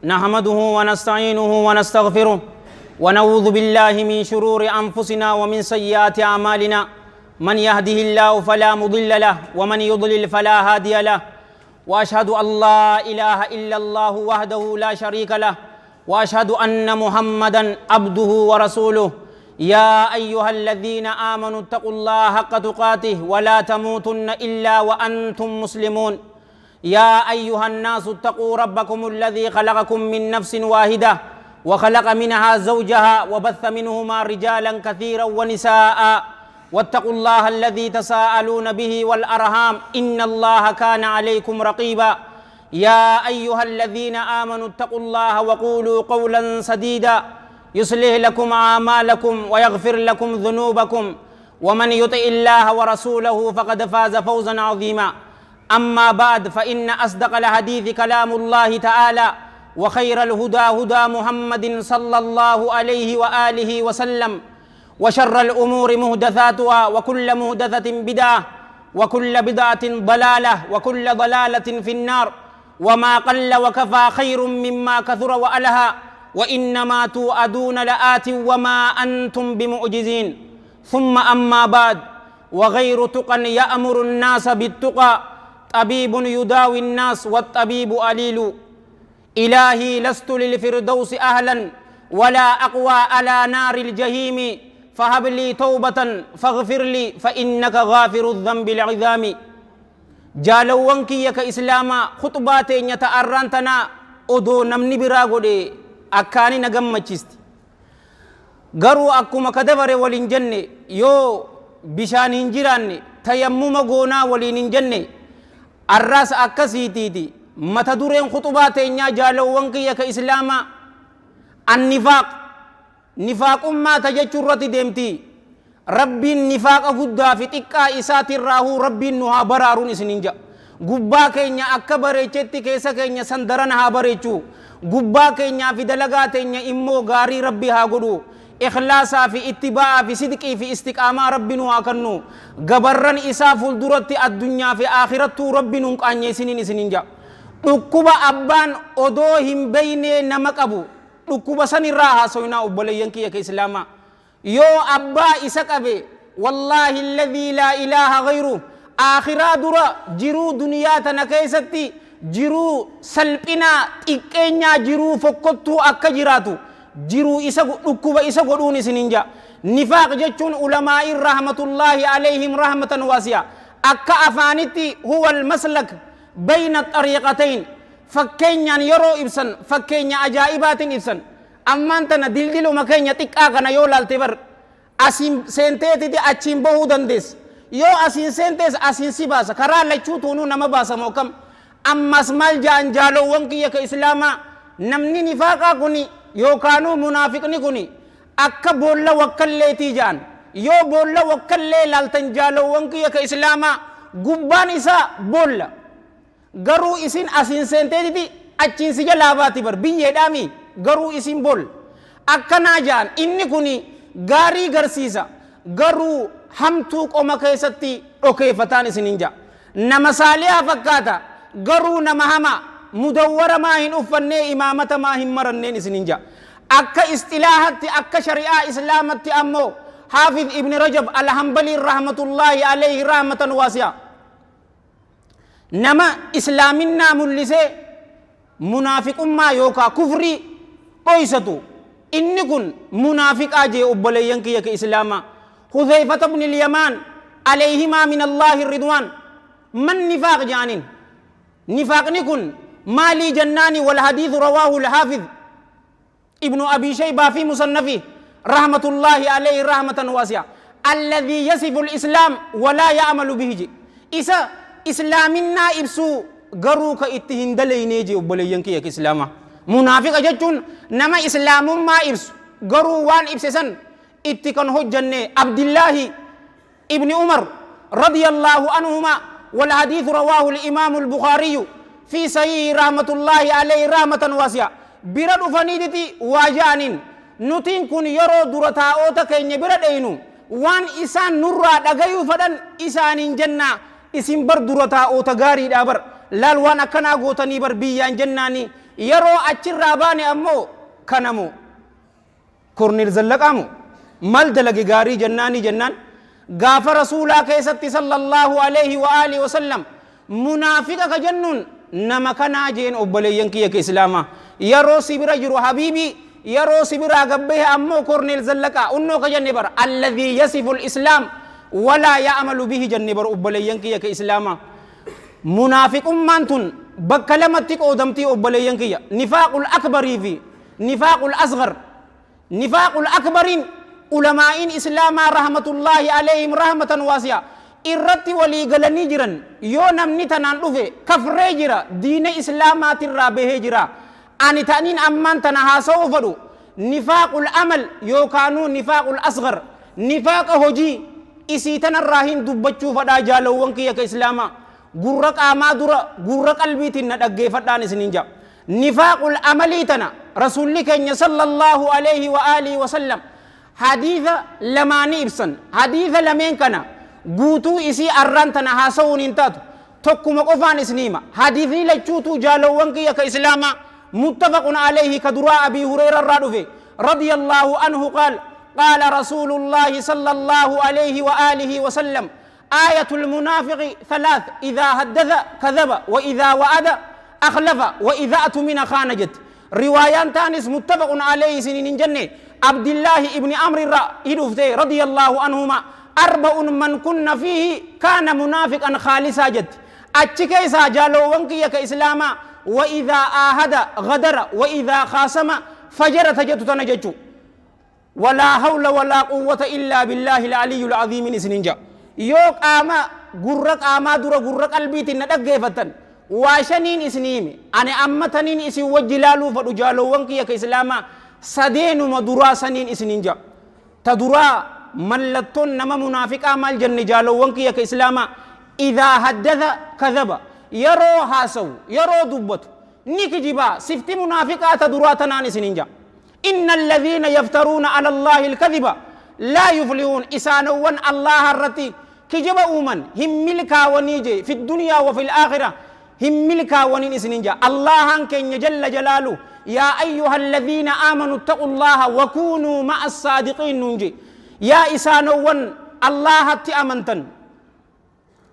نحمده ونستعينه ونستغفره ونعوذ بالله من شرور أنفسنا ومن سيئات أعمالنا. من يهده الله فلا مضل له ومن يضلل فلا هادي له. وأشهد أن لا إله إلا الله وحده لا شريك له، وأشهد أن محمدا عبده ورسوله. يا أيها الذين آمنوا اتقوا الله حق تقاته ولا تموتن إلا وأنتم مسلمون. يا أيها الناس اتقوا ربكم الذي خلقكم من نفس واحدة وخلق منها زوجها وبث منهما رجالا كثيرا ونساء، واتقوا الله الذي تساءلون به والأرham إن الله كان عليكم رقيبا. يا أيها الذين آمنوا اتقوا الله وقولوا قولا سديدا يصلح لكم أعمالكم ويغفر لكم ذنوبكم، ومن يطع الله ورسوله فقد فاز فوزا عظيما. أما بعد، فإن أصدق الحديث كلام الله تعالى، وخير الهدى هدى محمد صلى الله عليه وآله وسلم، وشر الأمور مهدثاتها، وكل مهدثة بدعة، وكل بدعة ضلالة، وكل ضلالة في النار. وما قل وكفى خير مما كثر وألهى، وإنما توعدون لآت وما أنتم بمعجزين. ثم أما بعد، وغير تقى يأمر الناس بالتقى طبيب يداوي الناس والطبيب أليل. إلهي لست للفردوس أهلا ولا أقوى على نار الجحيم، فهب لي توبة فاغفر لي فإنك غافر الذنب العظام. جالوان كي يك إسلاما خطبات يتأرنتنا أدو نمني براغودي أكاني نغمچست غرو أكما كدبر ولين جنة يو بشان هنجران تيمم غونا ولين جنة الراس أكسيتيتي متدورين خطبات جالوان كي يك إسلاما النفاق نفاق ما تجچرت ديمتي ربي النفاق غدا في تكا إسات الراهو ربي نها برارون إسنينجا غبا كينيا أكبر چتي كيسا كينيا سندرن ها بريچو غبا كينيا في دلغا تينيا إمو غاري ربي ها غدو إخلاصا في اتباع في صدقي في استقامة ربي نها كنو غبرن إسا فلدرت الدنيا في آخرت ربي نونك أني سنين إسنينجا ركوبا أبان أدوهم بين نمك أبو ركوبا سني راها سوينا أبليين كي إسلاما يو أبا إسك أبي والله الذي لا إله غيره آخرا درا جرو دنيا تنكيستي جرو سلبنا إكينيا جرو فكتو أكجراتو جرو إسك ركوبا إسك ودوني سنينجا نفاق جتشون علماء رحمة الله عليهم رحمة واسعة أكا أفانتي هو المسلك بين الطريقتين فكينيا يرو إبسن فكينيا أجائبات إبسن أما أنت ندلدلو مكينيا تكاكنا يولال تبر أسين سنتيتي دي أچين بهو دندس يو أسين سنتيس أسين سيباسا كرا لچو تونو نما باسا موكم أما اسمال جان جالو وانكي يك إسلاما نمني نفاقا كوني يو كانو منافقني كوني أكا بولا وكالليتي جان يو بولا وكاللي لالتن جالو وانكي يك إسلاما قبان إسا بولا garuu isin asin seenteetiti achiin si jalaa baati bar biyyeedhaami garuu isin bol akkanaa jaan inni kuni gaarii garsiisa garuu hamtuu qoma keessatti dhokeeffataan isin hin ja'a nama saalihaa fakkaata garuu nama hama mudawwara maa hin uffannee imaamata maa hin maranneen isin hin ja'a akka istilaahatti akka shari'aa islaamatti ammoo Haafiz Ibn Rajab Alhambaliin rahmatullaahi alayhi rahmatan waasi'a nama islaaminaa mul'isee munaafiqummaa yookaa kufrii dhoysatu inni kun munaafiqaa jee obboleeyyan kiyya ka islaamaa Huzeyfata ibn al-Yamaan alayhimaa min Allaahi ridwaan man nifaaq jaaniin nifaaqni kun maalii jennaani wal hadiithu rawaahu al-haafiz ibnu Abi Shaybaa fi musannafi rahmatullaahi alayhi rahmatan waasi'a alladhii yasifu al-islaam walaa ya'malu bihi je isa islaaminaa ibsuu garuu ka itti hin dalaynee je obboleeyyan kiyya ka islaamaa munaafiqa jechuun nama islaamummaa ibsu garuu waan ibse san itti kan hojjanne Abdillaahi ibni Umar radiyallaahu anhumaa wal hadiithu rawaahu al-imaamu al-Bukhaariyyu fi sahiihi rahmatullaahi alayhi rahmatan waasi'a bira dhufaniititi waa ja'aniin nutiin kun yeroo dura taa'oota keenya bira dheynu waan isaan nurraa dhagayuu fadhan isaaniin jennaa isin bar dura taa'oota gaariidhaa bar laal waan akkanaa gootanii bar biyyaan jennaanii Yeroo achirraa baane ammoo kanamu Korneel Zallaqaa moo maal dalage gaarii jennaanii jennaan, gaafa Rasuulaa keessatti sallallaahu aleyhi wa aalihi wa sallam munaafiqa ka jennuun nama kanaa jeen. Obboleeyyan kiyya ka islaamaa, yeroo si bira jiru habiibii, yeroo si biraa gabbahe ammoo Korneel Zallaqaa unnoo ka jenne bara, alladhii yasifu lislaam walaa ya'malu bihi jenne bara. Obboleeyyan kiyya ka islaamaa, munaafiqummaan tun bakka lamatti qoodamtii, obboleeyyan kiyya: nifaaqul akbarii fi nifaaqul asghar. Nifaaqul akbariin ulamaa'iin islaamaa rahmatullaahi alayhim rahmatan waasi'a irratti walii galanii jiran, yoo namni tanaan dhufe kafree jira, diina islaamaatirraa bahee jira. Ani ta'aniin ammaan tana haasa'uu fedhu nifaaqul amal yookaanuu nifaaqul asghar, nifaaqa hojii, isii tanarraa hin dubbachuu fedhaa. Jaalawwan kiyya ka islaamaa, gurra qaamaa dura gurra qalbiitiin na dhaggeeffadhaan isiniin ja'a. Nifaaqul amalii tana Rasuulli keenya sallallaahu alayhi wa aalihi wa sallam hadiisa lamaani ibsan. Hadiisa lameen kana guutuu isii arraan tana haasawuun hin taatu. Tokkuma qofaan isinii hima. Hadiisni lachuutuu, jaalowwan kiyya ka islaamaa, muttafaqun alayhi. Ka duraa Abii Hureyra irraa dhufe radiyallaahu anhu, qaal qaala rasuulullaahi sallallaahu alayhi wa aalihi wa sallam: aayatul munaafiqi thalath, idhaa haddatha kadhaba, wa idhaa wa'ada akhlafa, wa idhaa atumina khaana jetti. Riwaayaan taanis muttafaqun alayhi isiniin hin jenne, Abdillaahi ibni Amr irraa hi dhufte radiyallaahu anhuma: arba'un man kunna fiihi kaana munaafiqan khaalisaa jetti. Achi keessaa, jaalowwan kiyya ka islaamaa, wa idhaa aahada ghadara, wa idhaa khaasama fajara ta jettu tana jechu. Walaa hawla walaa quwwata illaa billaahil aliyyul aziimin isinin ja'a. Yoo qaama gurra qaamaa dura gurra qalbiitiin na dhaggeeffattan, waa shaniin isinii hime. Ani amma taniin isin wajji laaluu fadhu, jaalowwan kiyya ka islaamaa, sadeenuma duraa saniin isinin ja'a. Ta duraa mallattoon nama munaafiqaa maal jenne, jaalowwan kiyya ka islaamaa? Idhaa haddatha kadhaba, yeroo haasawu, yeroo dubbatu ni kijibaa. Sifti munaafiqaa ta duraa tanaan isinin ja'a. Inna alladhiina yaftaruuna ala Allaahi alkadhiba laa yuflihuun, isaanowwan Allaaha irratti kijiba uuman hin milkaawanii jee, fi dunyaa wa fil aakhira hin milkaawaniin isinin jaa. Allaahaan keenya jalla jalaalu yaa ayyuha alladhiina aamanu ittaqullaaha wa kuunuu ma'a saadiqiin nuun jee. Yaa isaanowwan Allaahatti amantan,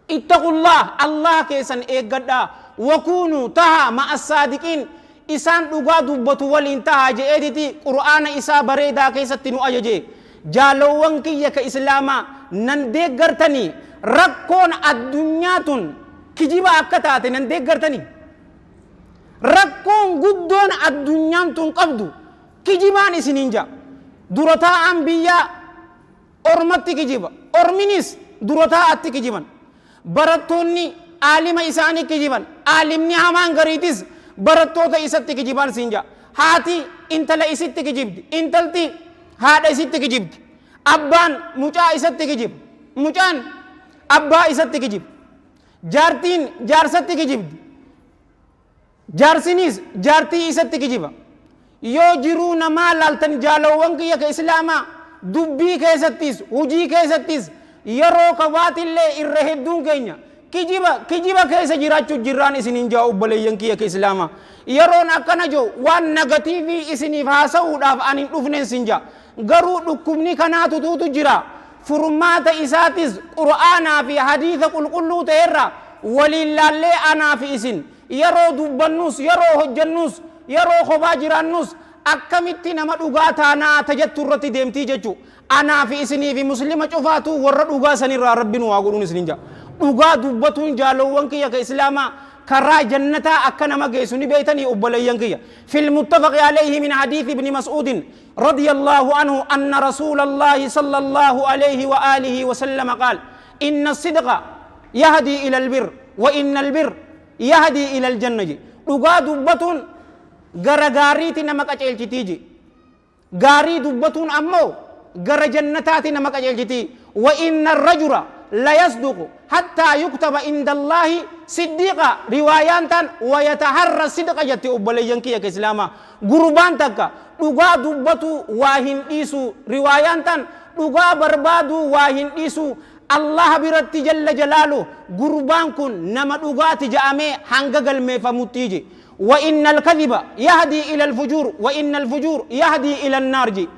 ittaqullaah, Allaha keessan eeggadhaa, wakuunuu, tahaa, ma'a saadiqiin, isaan dhugaa dubbatu waliin tahaa je'eetiti qur'aana isaa bareedaa keessatti nu ajaje. Jaalowwan kiyya ka islaamaa, nan deeggartanii? Rakkoon addunyaa tun kijiba akka taate nan deeggartanii? Rakkoon guddoon addunyaan tun qabdu kijibaan isiniin ja'a. Dura taa'aan biyyaa ormatti kijiba. Orminis dura taa'atti kijiban. Barattoonni aalima isaanii kijiban. Aalimni hamaan gariitis barattoota isatti kijibaan siin ja'a. Haati intala isitti kijibdi. Intalti haadha isitti kijibdi. Abbaan mucaa isatti kijiba. Mucaan abbaa isatti kijiba. Jaartiin jaarsatti kijibdi. Jaarsiniis jaartii isatti kijiba. Yoo jiruu namaa laaltan, jaalowwan kiyya ka islaamaa, dubbii keessattis hujii keessattis yeroo kabaatillee irra hedduun keenya kijiba kijiba keessa jiraachuu jirraan isiniin jaa. Obboleeyyan kiyya ka islaamaa, yeroon akkana jiru waan nagatiivii isiniif haasa'uudhaaf ani hin dhufneen sin jaa. Garuu dhukkubni kanaa tutuutu jira, furmaata isaatis qur'aanaa fi hadiisa qulqulluu ta'erra waliin laallee, anaa fi isin yeroo dubbannus, yeroo hojjannus, yeroo kophaa jiraannus akkamitti nama dhugaa taanaa tajattu irratti deemtii jechu. Anaa fi isinii fi muslima cufaatu warra dhugaa sanirraa Rabbi nu haa godhuun isinin jaa. Dhugaa dubbatuun, jaalowwan kiyya ka islaamaa, karaa jannataa akka nama geessu ni beeytanii, obboleeyyan kiyya? Fil muttafaqi alayhi min hadiisi ibni mas'uudin radiyallahu anhu anna rasuulallahi sallallahu alayhi wa aalihi wa sallama qaal: inna sidqa yahdii ila albir wa inna albir yahdii ila aljanna je. Dhugaa dubbatuun gara gaariiti nama qaceelchitii je. Gaarii dubbatuun ammoo gara jannataati nama qaceelchitii. Wa inna arrajula la yasduqu hattaa yuktaba inda Allaahi siddiiqa. Riwaayaan taan wa yataharra sidqa jetti. Obboleeyyan kiyya ka islaamaa, gurbaan takka dhugaa dubbatu waa hin dhiisu. Riwaayaan taan dhugaa barbaaduu waa hin dhiisu. Allah biratti jalla jalaalu gurbaan kun nama dhugaati ja'amee hanga galmeeffamuttii je. وإن الكذب يهدي إلى الفجور وإن الفجور يهدي إلى النار. جي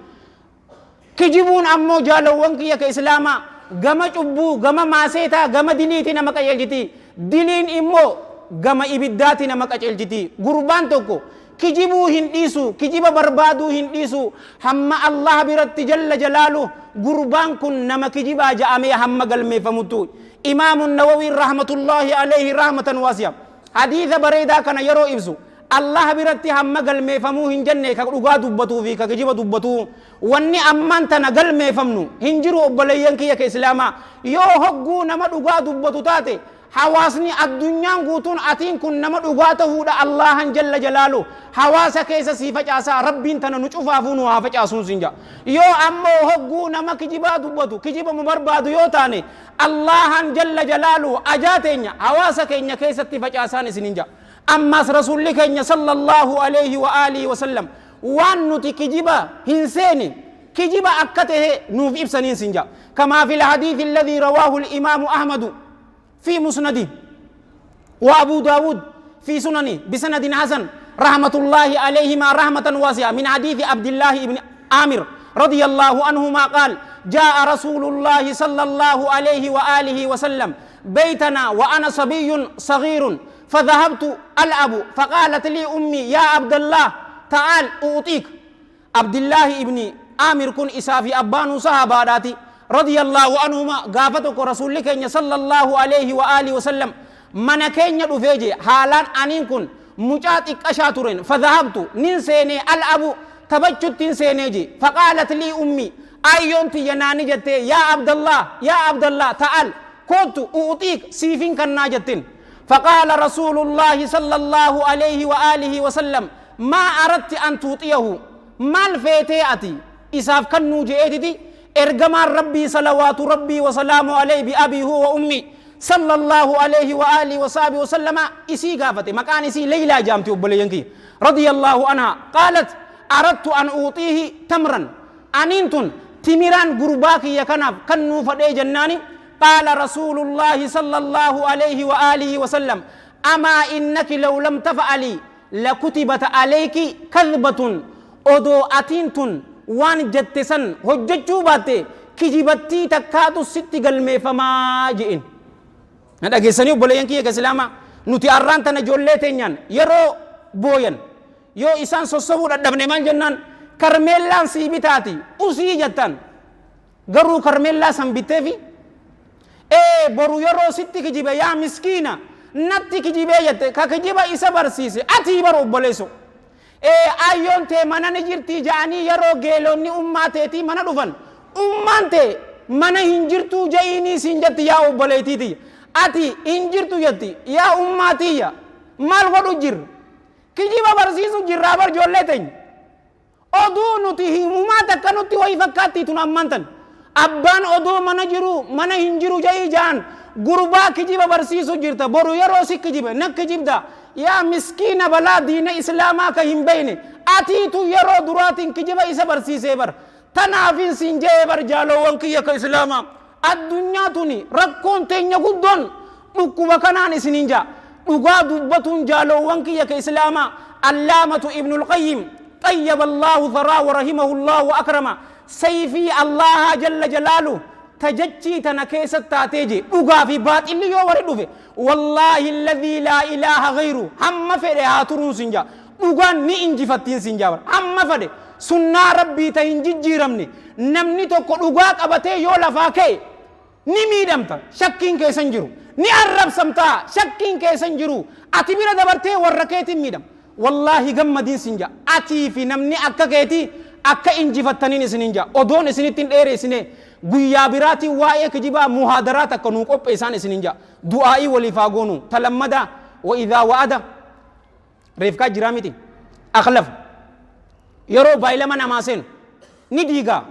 kijibuun ammoo, jaalowwan kiyya ka islaamaa, gama cubbuu, gama maaseetaa, gama diliiti nama qajeelchiti. Diliin immoo gama ibiddaati nama qajeelchiti. Gurbaan tokko kijibuu hin dhiisu, kijiba barbaaduu hin dhiisu, hamma Allah biratti jalla jalaalu gurbaan kun nama kijibaa ja'amee hamma galmeeffamuttu. Imaamu Nawawiin rahmatullaahi alayhi rahmatan waasiya hadiisa bareedaa kana yeroo ibsu, Allah biratti hamma galmeeffamuu hin jenne, ka dhugaa dubbatuu fi ka kijiba dubbatuu wanni ammaan tana galmeeffamnu hin jiru. Obboleeyyan kiyya ka islaamaa, yoo hogguu nama dhugaa dubbatu taate, hawaasni addunyaan guutuun atiin kun nama dhugaa tahuudha Allahan jalla jalaalu hawaasa keessa sii facaasaa. Rabbiin tana nu cufaafuu nu haa facaasuun sin jaa. Yoo ammoo hogguu nama kijibaa dubbatu, kijiba mu barbaadu yoo taane, Allahan jalla jalaalu ajaa teenya hawaasa keenya keessatti facaasaan isinin jaa. Ammaas Rasuulli keenya sallallahu alayhi wa alihi wasallam waan nuti kijiba hin seene kijiba akka tahe nuuf ibsaniin sin jaa. كما في الحديث الذي رواه الإمام أحمد في مسنده وأبو داود في سننه بسند حسن رحمة الله عليهما رحمة واسعة، من حديث عبد الله بن عامر رضي الله عنهما قال: جاء رسول الله صلى الله عليه وآله وسلم بيتنا وأنا صبي صغير، فذهبت ألعب، فقالت لي أمي: يا عبد الله، تعال أعطيك. عبد الله ابن عامر كن إسافي أبانو صحاباتي رضي الله عنهما. Gaafa tokko Rasuulli keenya صلى الله عليه وآله وسلم mana keenya dhufee jee, haalaan aniin kun mucaa xiqqashaa turen. فذهبت nin seenee, ألعب taphachuttiin seenee je. فقالت لي أمي ayyoon tiyya naani jettee: يا عبد الله، يا عبد الله، تعال kootu، أعطيك siifin kannaa jettin. فقال رسول الله صلى الله عليه وآله وسلم: ما أردت أن تعطيه؟ Maal feetee ati isaaf kannuu je'eetiti ergamaan Rabbii صلوات ربي وسلامه عليه بأبي هو وأمي صلى الله عليه وآله وصحبه وسلم isii gaafate. Maqaan isii Leylaa jaamti, obboleeyyan kiyya. رضي الله عنها قالت: أردت أن أعطيه تمرا, aniin tun timiraan gurbaa kiyya kanaaf kannuu fadhee jennaani. قال رسول الله صلى الله عليه وآله وسلم: أما إنك لو لم تفعلي لكتبت عليك كذبة. Odoo atiin tun waan jette san hojjechuu baatte, kijibattii takkaatu sitti galmeeffamaa je'in. Na dhageessanii, obboleeyyan kiyya islaamaa? Nuti arraan tana ijoollee teenyaan yeroo booyan, yoo isaan sossobuu dadhabne, maal jennaan? Karmeellaan sii bitaati usii jettan. Garuu karmeellaa san bitteefi ee boru yeroo sitti kijibe, yaa miskiina, natti kijibee jette, ka kijiba isa barsiise atii bar, obboleesso. Ee ayyoon tee mana ni jirtii ja'anii yeroo geelonni ummaa teetii mana dhufan, ummaan tee mana hin jirtuu ja'iinii siin jetti. Yaa obboleetiiti, ati hin jirtu jetti. Yaa ummaa tiyya, maal godhu jirra? Kijiba barsiisu jirraa bar ijoollee teenya. Oduu nuti himumaa takka nutti wayi fakkaatti tun. Ammaan tan abbaan odoo mana jiru mana hin jiru ja'ii ja'an, gurbaa kijiba barsiisu jirta. Boru yeroo si kijibe, na kijibda, yaa miskiina, balaa diina islaamaa ka hin beeyne atiitu yeroo duraatiin kijiba isa barsiisee bar. Tanaafin siin jee bar, jaalowwan kiyya ka islaamaa, addunyaa tuni rakkoon teenya guddoon dhukkuba kanaan isinin jaa. Dhugaa dubbatuun, jaalowwan kiyya ka islaamaa, Allaamatu Ibnul Qayyim طيب الله ثراه ورحمه الله وأكرمه, sayfii Allaha jalla jalaalu tajachii tana keessatti taatee je, dhugaa fi baaxilli yoo wari dhufe, والله الذي لا إله غيره, hamma fedhe haa turuun sin jaa, dhugaan ni injifattiin sin jaa. Hamma fedhe sunnaa Rabbii ta hin jijjiiramne, namni tokko dhugaa qabatee yoo lafaa ka'e, ni miidhamta, shakkiin keessa hin jiru. Ni arrabsamtaa, shakkiin keessa hin jiru. Ati bira dabartee warra keetiin miidhama. Wallaahi gammadiin sin jaa, atii fi namni akka keetii akka injifattaniin isinin jaa. Odoon isinitti hin dheereessine, guyyaa biraatiin waa'ee kijibaa muhaadaraa takka nuu qopheessaan isinin jaa. Du'aa'ii waliif haa goonu. Talammadaa وإذا وعد reefkaa jiraa miti أخلف. Yeroo baay'ilama namaa seenu ni diigaa.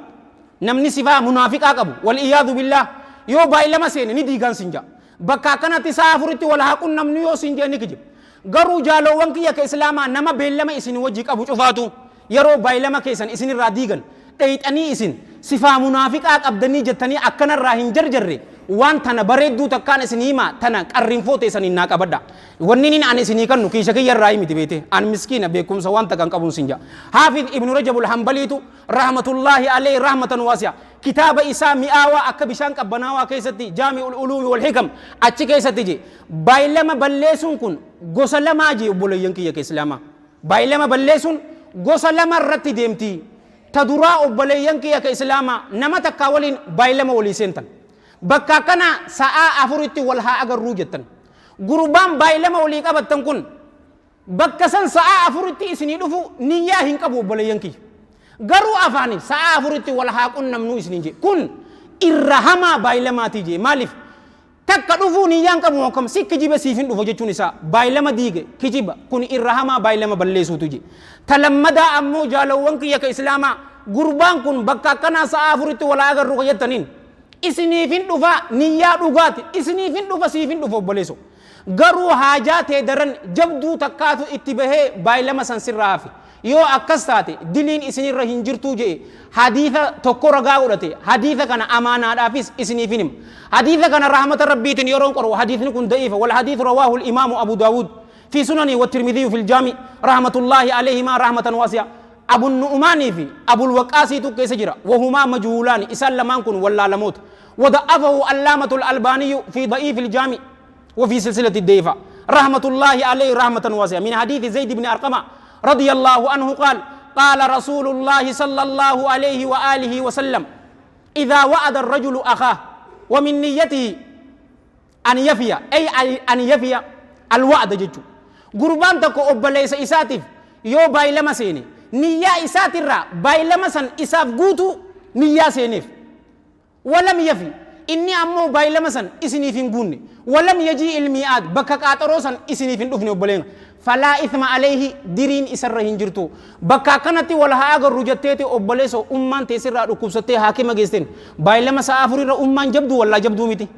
Namni sifaa munaafiqaa qabu, والعياذ بالله, yoo baay'ilama seene ni diigaan sin jaa. Bakka akkanatti sa'a 4tti wal haa qunnamnu yoo sin jee, ni kijiba. Garuu jaalowwan kiyya ka islaamaa, nama beellama isin wajji qabu cufaatu yeroo baay'ilama keessan isinirraa diigan dheeyxanii, isin sifaa munaafiqaa qabdanii jettanii akkanarraa hin jarjarre. Waan tana bareedduu takkaan isin himaa, tana qarrinfoo teessaniin naa qabadha. Wanni nin ani isinii kannu kiisha kiyya irraa miti beete. An miskiina, beekumsa waan takka hin qabuun sin ja'a. Haafiz Ibnu Rajabul Hanbaliitu, rahmatullaahi alayhi rahmatan waasi'a, kitaaba isaa mi'aawaa akka bishaan qabbanaawaa keessatti, Jaami'ul Uluumi wal Hikam, achi keessatti je, baay'lama balleessuun kun gosa lamaa je. Obboleeyyan kiyya ka Islaamaa, baay'lama balleessuun gosa lama irratti deemti. Ta duraa, obboleeyyan kiyya ka Islaamaa, nama takkaa waliin baay'lama walii seentan, bakka akkana sa'aa 4tti wal haa agarruu jettan. Gurbaan baay'lama walii qabattan kun bakka san sa'aa 4tti isinii dhufu niyyaa hin qabu, obboleeyyan kiyya. Garuu afaani sa'aa 4tti wal haa qunnamnuu isiniin jedhe. Kun irra hamaa baay'lamaatii jedhe. Maaliif? Takka dhufuu niyyaan qabu akkam si kijiba siif hin dhufu jechuun isaa baay'lama diige, kijiba. Kun irra hamaa baay'lama balleessuutu jedhe. Ta lammadaa ammoo, jaalawwan kiyya ka Islaamaa, gurbaan kun bakka akkanaa sa'aa 4tti wal haa agarru ka jettaniin isiniif hin dhufa, niyyaa dhugaati isiniif hin dhufa, siif hin dhufa, obboleesso. Garuu haajaa tee daran jabduu takkaatu itti bahee baay'lama san sirraa hafe. Yoo akkas taate diliin isinirra hin jirtuu je'e. Hadiisa tokko ragaa godhate. Hadiisa kana amaanaadhaafis isiniifin hima. Hadiisa kana rahmata Rabbiitiin yeroon qoru hadiisni kun da'iifa. Wal hadiisu rawaahu al-imaamu Abu Daawud fi sunanii wa Tirmidhiyu fil jaami, rahmatullaahi alayhimaa rahmatan waasi'a. Abu Nu'umaanii fi Abul Waqqaasiitu keessa jira. Wahumaa majhuulaani, isaan lamaan kun wallaalamoota. Wada'afahu allaamatul Albaaniyyu fi da'iifil jaami وفي سلسلة الديفة، رحمة الله عليه رحمة واسعة، من حديث زيد بن أرقم رضي الله عنه قال: قال رسول الله صلى الله عليه وآله وسلم: إذا وعد الرجل أخاه ومن نيته أن يفي، أي أن يفي الوعد ججو. Gurbaan tokko obboleessa isaatiif yoo baay'ilama seene, niyyaa isaatirraa baay'ilama san isaaf guutuu niyyaa seeneef, walam yafi, inni ammoo baay'ilama san isiniif hin guunne, walam yajii ilmii'aad, bakka qaaxaroo san isiniif hin dhufne, obboleen, falaa ithma alayhi, diriin isarra hin jirtu. Bakka akkanatti wal haa agarru jetteeti, obboleesso, ummaan teessirraa dhukkubsattee haakima geesteen baay'ilama sa'a 4 irra ummaan jabduu wallaa jabduu miti,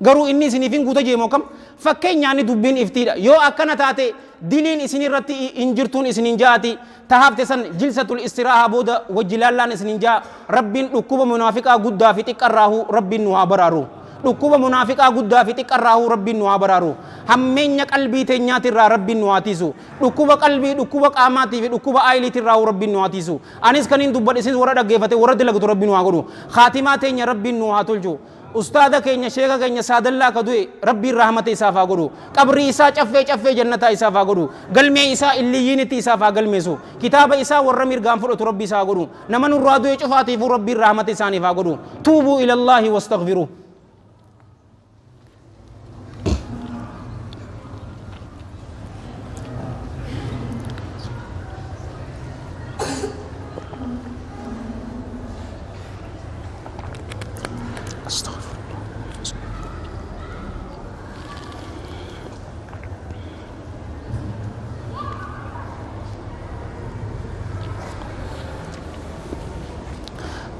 garuu inni isiniif hin guuta jeemoo kam fakkeenyaani dubbiin iftiidha. Yoo akkana taate diliin isin irratti hin jirtuun isinin ja'ati. Tahafte san jilsatul istiraahaa booda wajji laallaan isinin ja'a. Rabbiin dhukkuba munaafiqaa guddaa fi xiqqarraahuu Rabbiin nu haa baraaru. Dhukkuba munaafiqaa guddaa fi xiqqarraahuu Rabbiin nu haa baraaru. Hammeenya qalbii teenyaatirraa Rabbiin nu haa tiisu. Dhukkuba qalbii, dhukkuba qaamaatii fi dhukkuba aayiliitirraahuu Rabbiin nu haa tiisu. Anis kanin dubbadhe, isinis warra dhaggeeffate, warra dalagatu Rabbiin nu haa godhu. Khaatimaa teenya Rabbiin nu haa tolchu. Ustaada keenya, sheeka keenya Saadallaa ka du'e, Rabbiin rahmata isaaf haa godhu. Qabrii isaa caffee caffee jannataa isaaf haa godhu. Galmee isaa illiyyiinitti isaaf haa galmeessu. Kitaaba isaa warra mirgaan fudhatu Rabbi isaa haa godhu. Nama nurraa du'e cufaatiifuu Rabbiin rahmata isaaniif haa godhu. Tuubuu ilallaahi wastaghfiruu.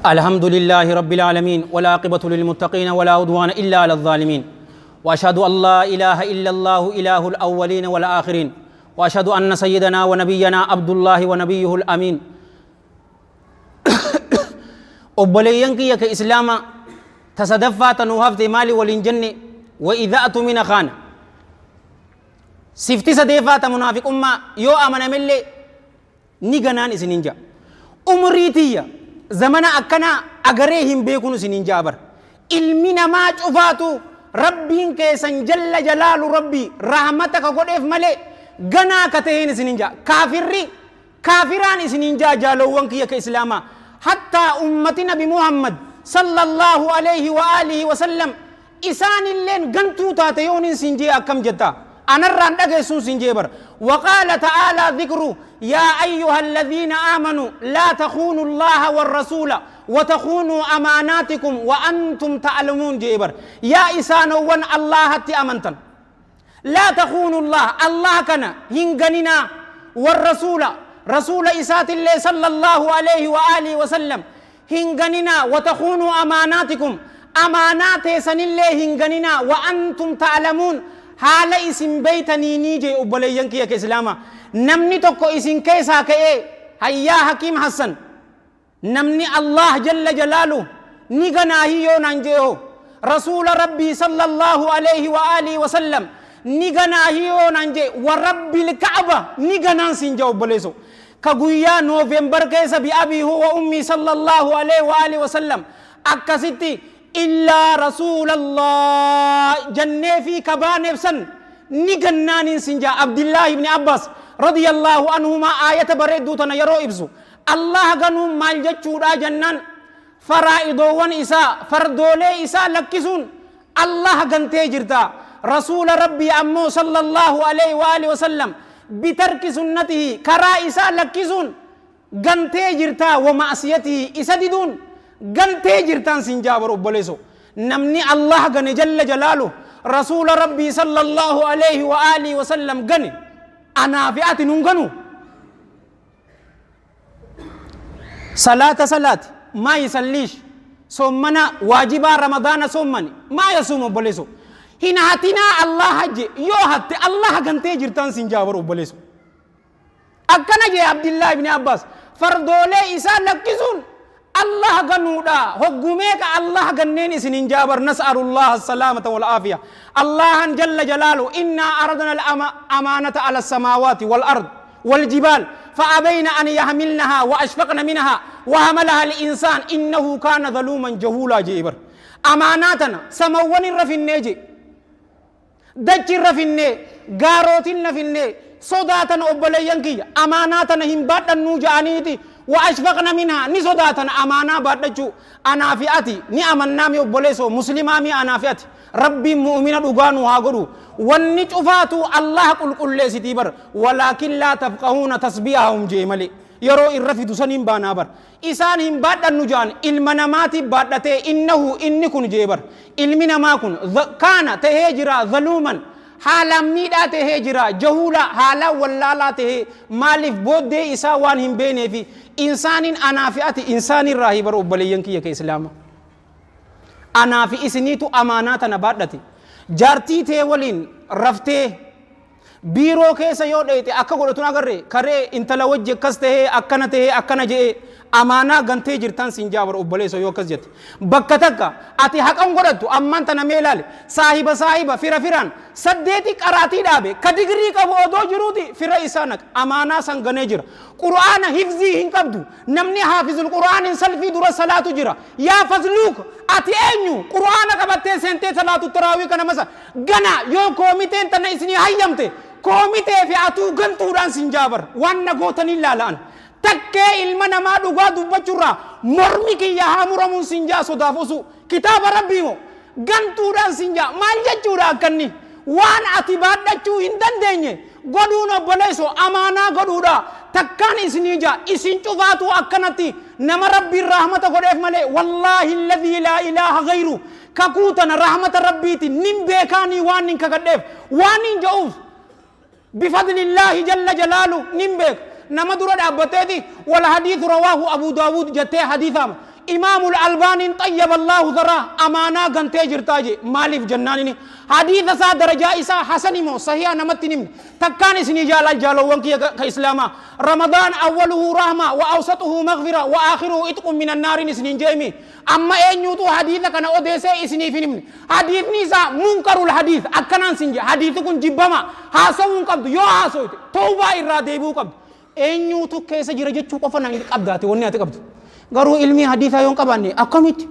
الحمد لله رب العالمين، والعاقبة للمتقين، ولا عدوان إلا على الظالمين، وأشهد أن لا إله إلا الله إله الأولين والآخرين، وأشهد أن سيدنا ونبينا عبد الله ونبيه الأمين. Obboleeyyan kiyya ka Islaama, ta sadaffaa tanuu hafte maali waliin jenne? Wa idha atumina khaana. Sifti sadeeffaa ta munaafiqummaa yoo amanamellee ni ganaan isiniin ja'a. Umrii tiyya zamana akkanaa agaree hin beekun isiniin ja'a bar. Ilmi namaa cufaatu Rabbiin keessan jalla jalaalu Rabbii rahmata ka godheef malee ganaa ka taheen isiniin ja'a. Kaafirri kaafiraan isiniin ja'a, jaalowwan kiyya ka Islaamaa, hattaa ummati Nabi Muhammad sallallahu alayhi wa alihi wa sallam isaanilleen gantuu taate yoonin siin jee akkam jetta? Anarraan dhageessuun siin jee bar. Waqaala ta'aalaa dhikru: yaa ayyuha alladhiina aamanuu laa takhuunu Allaha warrasuula watakhunuu amaanaatikum wa antum ta'lamuun jee bar. Yaa isaanowwan Allahatti amantan, laa takhuunu Allah, Allah kana hin ganinaa, warrasuula, rasuula isaatillee sallallahu alayhi wa alihi wa sallam hin ganinaa, watakhunuu amaanaatikum, amaanaa teessanillee hin ganinaa, wa antum ta'lamuun, haala isin beeytaniinii jee. Obboleeyyan kiyya ka Islaama, namni tokko isin keessaa ka'ee, hayyaa Hakiim Hassan, namni Allah jalla jalaalu ni ganaahi yoo naan jee hoo? Rasuula Rabbii sallallahu alayhi wa alihi wa sallam ni ganaa hiyoo naan jee, wa rabbil ka'aba ni ganaan siin jaa obboleeso. Ka guyyaa Noovembar keessa bi abii huwa ummii sallallahu alayhi wa alihi wa sallam akkasitti illaa rasuulallah jannee fi ka baaneef san ni gannaaniin sin jaa. Abdillaahi ibni Abbaas radiyallahu anhumaa aayata bareedduu tana yeroo ibsu, Allah ganuun maal jechuudha jennaan, faraa'idoowwan isaa, fardoolee isaa lakkisuun Allah gantee jirta. Rasuula Rabbii ammoo sallallahu alayhi wa alihi wasallam bitarki sunnatihi, karaa isaa lakkisuun gantee jirta, wa ma'siyatihi, isa diduun gantee jirtaan sin jaabar obboleeso. Namni Allah gane jalla jalaalu, Rasuula Rabbii sallallahu alayhi wa alihi wasallam gane, anaa fi ati nun ganu. Salaata salaati maa yisalliish, soommana waajibaa Ramadaana soommani maa yasuum obboleeso. Hin hatinaa Allah hajje, yoo hatte Allah gantee jirtaan sin jaabar obboleeso. Akkana jee Abdillah ibn Abbas, fardoolee isaa lakkisuun Allah ganuudha. Hoggu meeqa Allah ganneen isin hin jaabar. Nas'alullah assalaamata wal aafiya. Allahan jalla jalaalu, innaa aradna al amaanata ala samaawaati wal ard wal jibaal فأبين أن يحملنها وأشفقن منها وحملها الإنسان إنه كان ظلوما جهولا. جيبر أماناتنا سموان الرفين جي، dachi irra finnee, gaarootiin na finnee sodaatan. Obboleeyyan kiyya, amaanaa tana hin baadhannuu ja'aniiti, wa ashfaqna minhaa, ni sodaatan amaanaa baadhachuu. Anaa fi ati ni amannaa mi obboleessoo muslimaa mi? Anaa fi ati Rabbiin mu'mina dhugaa nu haa godhu. Wanni cufaatu Allah qulqulleessitii bar, walaakin laa tafqahuuna tasbiihahum jee malee, yeroo irra fidu saniin baanaa bar. Isaan hin baadhannu ja'an, ilma namaatiif baadhatee, innahu, inni kun jee bar, ilmi namaa kun kaana tahee jira, zaluuman, haalaan miidhaa tahee jira, jahuula, haalaan wallaalaa tahee. Maaliif? Booddee isaa waan hin beekneefi. Insaaniin anaa fi ati insaanirraa bar obboleeyyan kiyya ka islaama, anaa fi isiniitu amaanaa tana baadhate. Jaartii tee waliin raftee biiroo keessa yoo dheeyte akka godhatun agarre, karee intala wajji akkas tahee, akkana tahee, akkana je'ee, amaanaa gantee jirtaan siin jaabar obboleessa yoo akkas jette. Bakka takka ati haqan godhattu. Ammaan tana mee ilaali, saahiba saahiba, fira firaan saddeeti qaraatii dhaabe ka digirii qabu odoo jiruuti fira isaa naq, amaanaa san ganee jira. Qur'aana hifzii hin qabdu, namni haafizul qur'aanin salfii dura salaatu jira. Yaa fasluuk, ati eenyu qur'aana qabattee seentee salaatu taraawii kana masa gana? Yoo koomiteen tana isinii hayyamte, koomitee fi atuu gantuudhaan sin jaabar. Waan na gootanii laala'an takkee ilma namaa dhugaa dubbachuurraa mormi kiyya haa muramuun sin jaa. Sodaaf usu kitaaba Rabbii moo gantuudhaan sin jaa. Maal jechuudha akkanni? Waan ati baadhachuu hin dandeenye godhuun obboleesso amaanaa godhuudha. Takkaan isinii jaa, isin cufaatu akkanatti nama Rabbiin rahmata godheef malee, wallaahi alladhii laa ilaaha gayru, kakuu tana rahmata Rabbiiti nin beekaanii waan nin kakadheef waan hin ja'uuf, bifadlillaahi jalla jalaalu nin beeka. Nama dura dhaabbatteeti wal hadiisu rawaahu Abu Daawud jettee hadiisaama Imaamul Albaaniin xayyaba Allaahu zaraa amaanaa gantee jirtaa je. Maaliif jennaanini, hadiisa isaa darajaa isaa hasani moo sahiha namatti hin himne. Takkaan isinii jaalal jaalowwan kiyya ka islaamaa, Ramadaan awwaluhu rahma wa awsatuhu maghfira wa aakhiruhu itqun minan naariin isiniin jeemi. Amma eenyuutu hadiisa kana odeessee isiniif hin himne? Hadiisni isaa munkarul hadiis akkanaan sin jedhe. Hadiisi kun jibbama, haasawuu hin qabdu, yoo haasoyte tawbaa irraa deebi'uu qabdu. Eenyuutu keessa jira jechuu qofa nan qabdaate. Wanni ati qabdu garuu ilmii hadiisaa yoo hin qabaanne akkamitti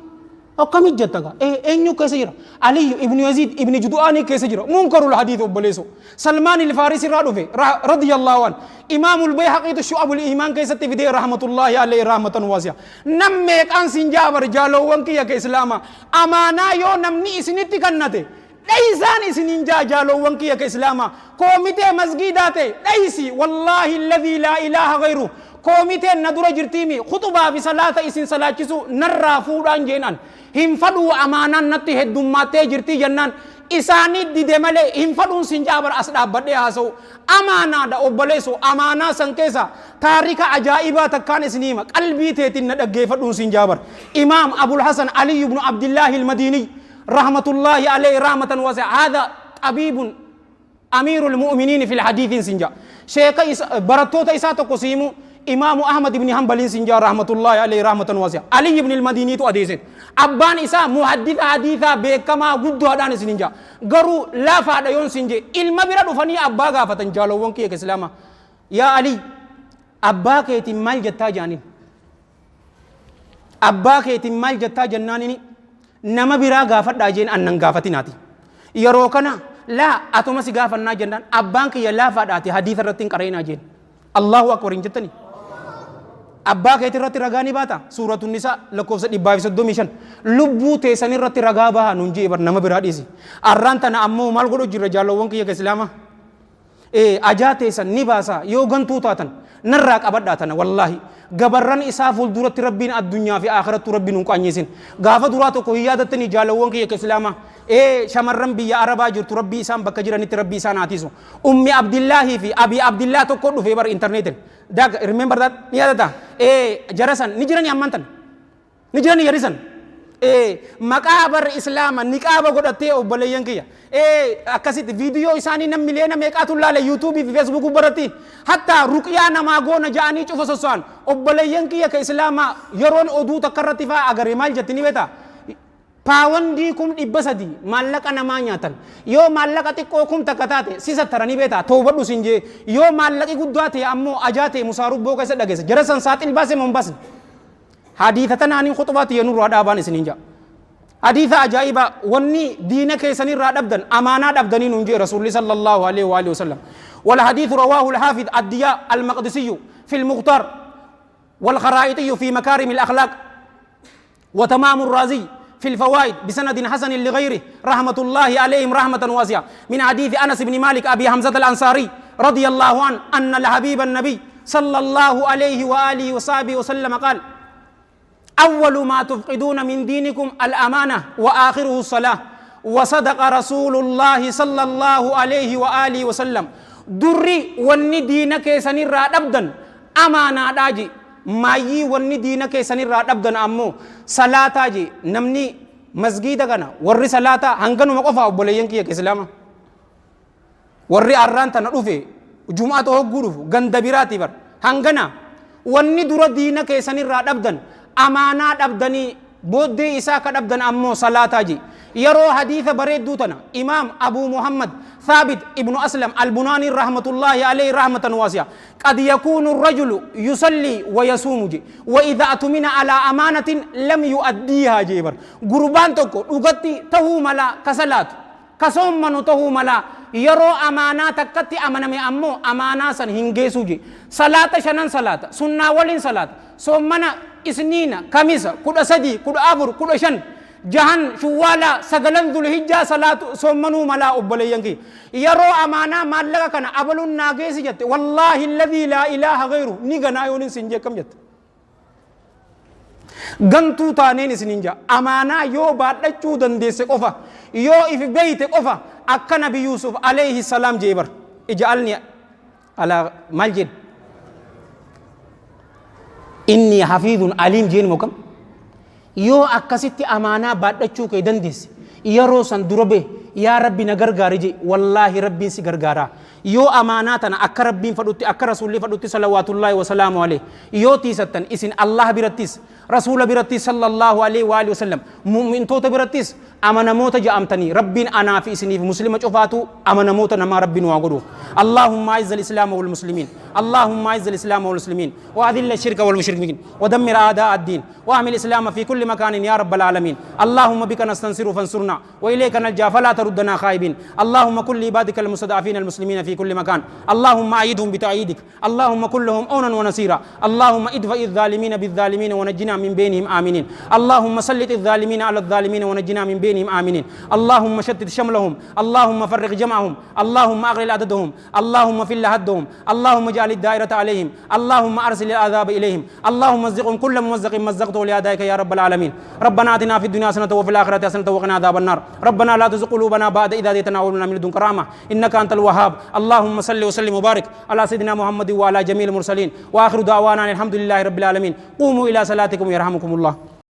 akkamitti jetta gaa? Eenyu keessa jira? Aliyyu ibnu Yaziid ibni Judu'aanii keessa jira, munkarul hadiis obboleesso. Salmaan il-Faaris irraa dhufe radiyallahu an. Imaamul Bayhaqiitu Shu'abul Iimaan keessatti fidee, rahmatullahi alayhi rahmatan waasi'a. Nam meeqaan sin jaabar jaalowwan kiyya ka islaamaa, amaanaa yoo namni isinitti kannate dheeysaan isiniin jaa. Jaalowwan kiyya ka islaamaa, koomitee masgiidaa ta'e dheeysi, wallaahi alladhii laa ilaaha gayru, koomiteen na dura jirtiimi khuxubaa fi salaata isin salaachisuu narraa fuudhaan jeenan hin fadhuu, amaanaan natti heddummaattee jirtii jennaan isaanii dide malee hin fadhuun sin jaabar. As dhaabbadhee haasa'u amaanaadha obboleesso. Amaanaa san keessa taarika ajaa'ibaa takkaan isinii hima, qalbii teetiin na dhaggeeffadhuun sin jaabar. Imaam Abul Hasan Aliy ibnu Abdillaahi al-Madiiniy rahmatullahi alayhi rahmatan wasi'a, hada xabiibun amiirul mu'miniin fil hadiithiin sin jaa. Sheeka barattoota isaa tokko siimu Imaamu Ahmad ibn Hanbaliin sin jaa rahmatullahi alayhi rahmatan wasi'a. Ali ibn al-Madiniitu adeesse. Abbaan isaa muhaddisa hadiisaa beekamaa guddaadhaan isin hin jaa. Garuu laafaadha yoon sin jee ilma bira dhufanii abbaa gaafatan jaalowwan kiyya islaamaa. Yaa Ali, abbaa keetiin maal jettaa jaaniin. Abbaa keetiin maal jettaa jennaanini nama biraa gaafadhaa jeen annan gaafatinaati. Yeroo kana laa atuma si gaafannaa jennaan abbaan kiyya laafaadhaati hadiisa irratti hin qareenaa jeen. Allahu akbar hin jettani. Abbaa keetii irratti ragaa ni baata. Suuratu Nisaa lakkoofsa 135. Lubbuu teessan irratti ragaa baha nuun jee bar nama biraa dhiisi. Arraan tana ammoo maal godhu jirra jaalowwan kiyya islaamaa. Ajaa teessan ni baasa yoo gantuu taatan narraa qabadhaa tana wallaahi gabarran isaa fuulduratti rabbiin addunyaa fi akhirattuu rabbiin nun qaanyeessin gaafa duraa tokko hin yaadattanii jaalawwan kiyya ka islaamaa shamarran biyya arabaa jirtu rabbii isaan bakka jiranitti rabbii isaan haa tiisu ummi abdillaahii fi abii abdillaah tokko dhufee bar intarneetin daag remember that ni yaadata jara san ni jiranii ammaan tan Ni jirani jarri san. Ee maqaa bar islaama niqaaba godhattee obboleeyyan kiyya. Ee akkasitti viidiyoo isaanii nam miliyoona meeqaatu laala yuutuubii fi feesbuukii irratti. Hattaa ruqyaa namaa goona ja'anii cufa sosso'an. Obboleeyyan kiyya ka islaamaa yeroon oduu takka irratti faa agaree maal jetti ni beektaa? Paawondii 300,000 maallaqa namaa nyaatan. Yoo maallaqa xiqqoo 1000 taate si sattaranii beektaa toobadhu sin jee. Yoo maallaqi guddaa ta'e ammoo ajaa ta'e musaarubboo keessa dhageessa. Jara san saaxil baase moo hin baasne? Hadiisa tanaanin khuxbaa tiyya nurraa dhaabaan isiniin ja'a. Hadiisa ajaa'ibaa wanni diina keessanirraa dhabdan amaanaa dhabdanii nuun jee Rasuulli sallallahu alaihi wa alihi wasallam. Wal hadiisu rawaahu al-haafid ad-diyaa al-maqdisiyyu fi al-mukhtaar wal kharaa'ixiyyu fi makaarim al-akhlaaq wa tamaamu ar-raazii في الفوائد بسند حسن لغيره رحمة الله عليهم رحمة واسعة من حديث أنس بن مالك أبي حمزة الأنصاري رضي الله عنه أن الحبيب النبي صلى الله عليه وآله وصحبه وسلم قال أول ما تفقدون من دينكم الأمانة وآخره الصلاة وصدق رسول الله صلى الله عليه وآله وسلم دري وني دينك سنرى أبدا أمانة داجي maayyii wanni diina keessanirraa dhabdan ammoo salaataa je namni masgiida kana warri salaataa hanganuma qofaa obboleeyyan kiyya islaama warri arraan tana dhufe jum'ata hogguu dhufu ganda biraati bar hangana wanni dura diina keessanirraa dhabdan amaanaa dhabdanii booddee isaa ka dhabdan ammoo salaataa je yeroo hadiisa bareedduu tana imaam abuu muhammad thaabit ibnu aslam albunaanii rahmatullaahi alayhi rahmatan waasi'a qad yakuunu rajulu yusallii wa yasuumu je wa idha atumina alaa amaanatin lam yu'addiihaa jee bar gurbaan tokko dhugatti tahuu mala ka salaatu ka soommanu tahuu mala yeroo amaanaa takkatti amaname ammoo amaanaa san hin geessuu je salaata shanan salaata sunnaa waliin salaata soommana isniina kamisa 13 14 15 jahan shuwwaalaa sagalan dhulhijjaa salaatu soommanuu malaa obboleeyyan kiyya yeroo amaanaa maallaqa kana abaluun naa geessi jette wallaahi alladhii laa ilaaha gayru ni ganaa yoonin siin jee akkam jette gantuu taaneen isiniin jaa amaanaa yoo baadhachuu dandeesse qofa yoo if beeyte qofa akka nabi yuusuf alayhi salaam jee bar ija'alni alaa maal jeen inni hafiidun aliim jeen moo kam yoo akkasitti amaanaa baadhachuu kee dandeesse yeroo san dura bee yaa rabbi na gargaari jee wallaahi rabbiin si gargaaraa yoo amaanaa tana akka rabbiin fadhutti akka rasuulli fadhutti salawaatullaahi wasalaamu alayhi yoo tiisattan isin allah birattis rasuula birattis sallallahu alayhi wa alihi wasallam mu'mintoota birattis amanamoota ja'amtanii rabbiin anaa fi isiniif muslima cufaatu amanamoota namaa rabbi nu haa godhu اللهم اعز الاسلام والمسلمين اللهم اعز الاسلام والمسلمين واذل الشرك والمشركين ودمر اعداء الدين واعمل الاسلام في كل مكان يا رب العالمين اللهم بك نستنصر فانصرنا واليك نلجا فلا تردنا خائبين اللهم كل عبادك المستضعفين المسلمين في كل مكان اللهم ايدهم بتأييدك اللهم كلهم أونا ونصيرا اللهم ادفع الظالمين بالظالمين ونجنا من بينهم آمنين اللهم سلط الظالمين على الظالمين ونجنا من بينهم آمنين اللهم شتت شملهم اللهم فرق جمعهم اللهم أغلل عددهم اللهم فل هدهم اللهم اجعل الدائرة عليهم اللهم أرسل العذاب إليهم اللهم مزقهم كل ممزق مزقته لأدائك يا رب العالمين ربنا آتنا في الدنيا حسنة وفي الآخرة حسنة وقنا عذاب النار ربنا لا تزغ قلوبنا بعد إذ هديتنا وهب لنا من لدنك رحمة إنك أنت الوهاب اللهم صل وسلم وبارك على سيدنا محمد وعلى جميع المرسلين وآخر دعوانا الحمد لله رب العالمين قوموا إلى صلاتكم يرحمكم الله.